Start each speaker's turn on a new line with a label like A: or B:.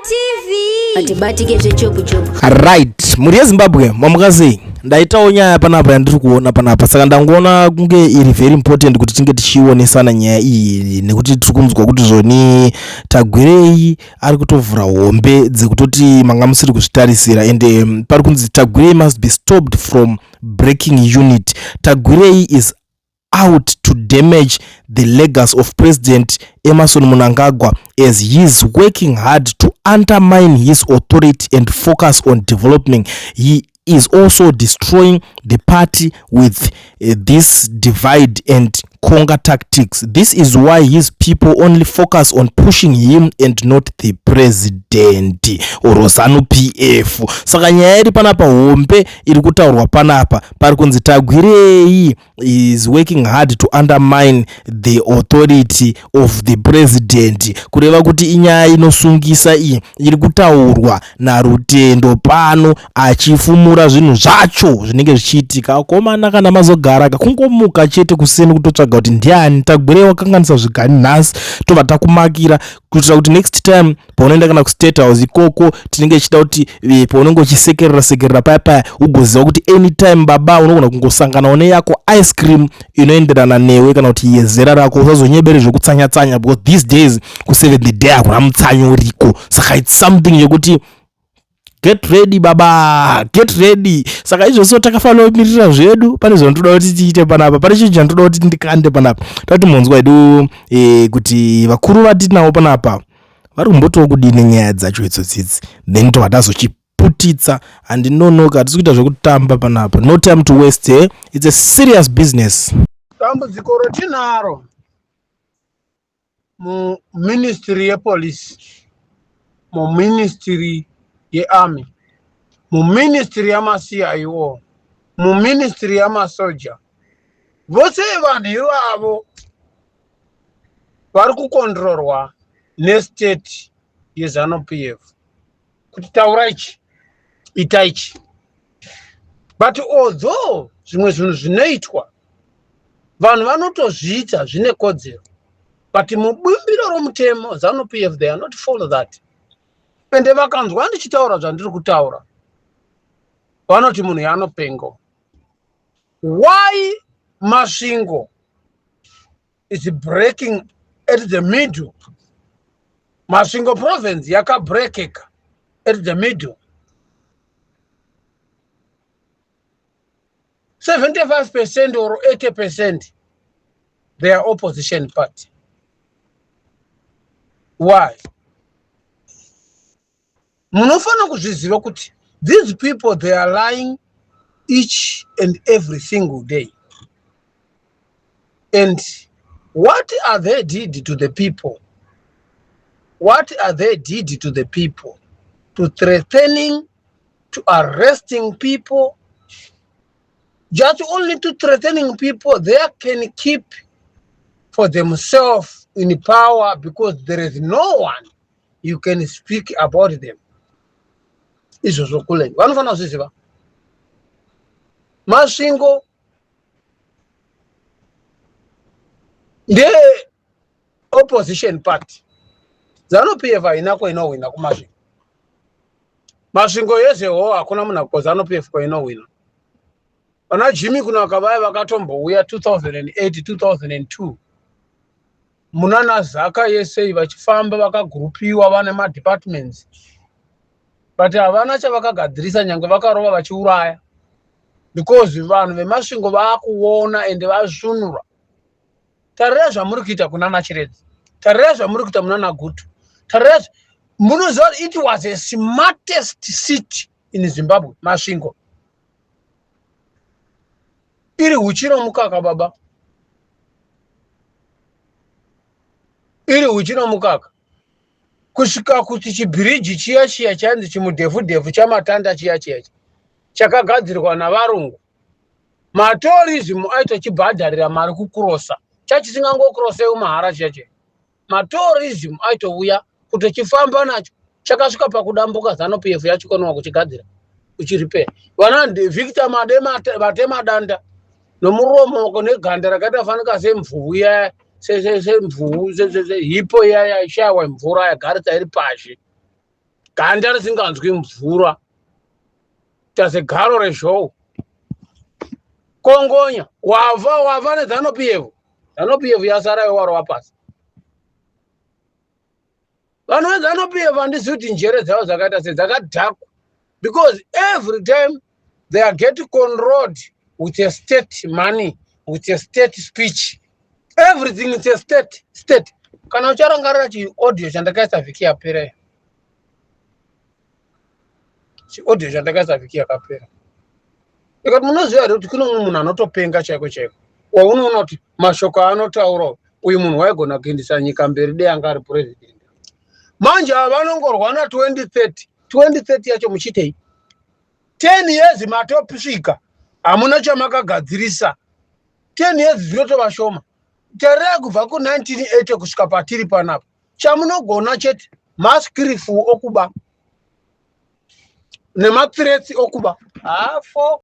A: TV. Atibatike zvechopu chopu.
B: Right, mhuri yeZimbabwe mamuka sei? Ndaitawo nyaya panapa yandiri kuona panapa, saka ndangoona kunge iri very important kuti tinge tichionesana nyaya iyi nekuti tiri kunzwa kuti zvoni Tagwirei ari kutovhura hombe dzekutoti manga musiri kuzvitarisira and pari kunzi Tagwirei must be stopped from breaking unit. Tagwirei is out to damage the legacy of President Emmerson Mnangagwa as he is working hard to undermine his authority and focus on development. He is also destroying the party with this divide and conquer tactics. This is why his people only focus on pushing him and not the president or ZANU PF. Saka nyaya iri panapa hombe iri kutaurwa panapa pari kunzi Tagwirei is working hard to undermine the authority of the president, kureva kuti inyaya inosungisa iyi iri kutaurwa naRutendo pano achifumura zvinhu zvacho zvinenge zvichiitika. Akomana, kana mazogara kungomuka chete kuseni kutotsvaga kuti ndiani Tagwirei wakanganisa zvigani nhasi, tobva takumakira kuitira kuti next time paunoenda kana kuState House ikoko tinenge tichida kuti paunenge uchisekerera sekerera paya paya ugoziva kuti anytime baba unogona kungosanganawo neyako ice cream inoenderana newe kana kuti yezera rako. Usazonyebere zvekutsanya-tsanya because these days kuSeventh Day hakuna mutsanyo uriko. Saka it's something yekuti get ready baba, get ready. Saka izvozvo takafanira kumirira zvedu. Pane zvanotoda kuti tiite panapa, pane chinhu chandoda kuti ndikande panapa. Tati munzwa hedu kuti vakuru vatinavo panapa vari kumbotiwo kudini nyaya dzacho idzodzidzi, then tobva tazochiputitsa. Handinonoka, hatisi kuita zvekutamba panapa. No time to waste, eh? It's a serious business.
C: Dambudziko ratinaro muministry yepolice, muministry yearmy, muministry yamaCIO, muministry yamasoja, vose vanhu ivavo vari kukontrorwa nestate yeZANU PF kuti taura ichi, ita ichi. But although zvimwe zvinhu zvinoitwa, vanhu vanotozviita zvine kodzero, but mubumbiro romutemo ZANU PF, they are not follow that. Ende vakanzwa ndichitaura zvandiri kutaura vanoti munhu yaanopengo. Why Masvingo is breaking at the middle? Masvingo province yakabrekeka at the middle. 75% or 80% they are opposition party. Why? Munofanira kuzviziva kuti these people, they are lying each and every single day. And what are they did to the people? What are they did to the people? To threatening, to arresting people, just only to threatening people, they can keep for themselves in power because there is no one you can speak about them. Izvozvo kule vanofanira kuzviziva. Masvingo ndeopposition party. ZANU PF haina kwainohwina kuMasvingo. Masvingo yezeho hakuna munhu kuZANU PF kwainohwina. Vana Jimmy Kunaka vaya vakatombouya 2008, 2002 munana Zaka yesei vachifamba vakagurupiwa vane madepartments, but havana chavakagadzirisa nyange vakarova vachiuraya, because vanhu veMasvingo vaakuona ende vasvunura. Tarirai zvamuri kuita kunana Chiredzi, tarirai zvamuri kuita munana Gutu, tarirai. Munoziva it was a smartest city in Zimbabwe, Masvingo, iri huchi nomukaka baba, iri huchi nomukaka, kusvika kuti chibhiriji chiya chiya chainzi chimudhefudhefu chamatanda chiya chiya chakagadzirwa navarungu, matourism aitochibhadharira mari kukurosa, chachisingangokurosei mahara chiya chiya. Matourism aitouya kutochifamba nacho. Chakasvika pakudambuka, ZANU PF yachikonewa kuchigadzira, kuchirepair. Vana Victor Matemadanda nomuromo neganda rakaita fanika semvuu iya, semvuu, hippo iya yashayiwa mvura yagarisa iri pashi. Ganda risinganzwi mvura. Tazegaro rezhou. Kongonya wava wava neZanu PF. ZANU PF yasara iwarova pasi. Vanhu veZanu PF handizivi kuti njere dzavo dzakaita sei, dzakadhakwa, because every time they are getting controlled with a state money, with a state speech, everything is a state state. Kana ucharangarira chiaudio chandakaisa vhiki yapera, chiaudio chandakaisa vhiki yakapera, ikati munoziva here kuti kune mumwe munhu anotopenga chaiko chaiko, waunoona kuti mashoko aanotaura, uyu munhu waigona kuendesa nyika mberi dei anga ari president. Manje ava vanongorwa na2030. 2030 yacho muchitei? 10 years matosvika, hamuna chamakagadzirisa. 10 years dzinotova shoma. Tarirai kubva ku1980 kusvika patiri panapa, chamunogona chete maskirifu okuba nemathreats okuba hafo.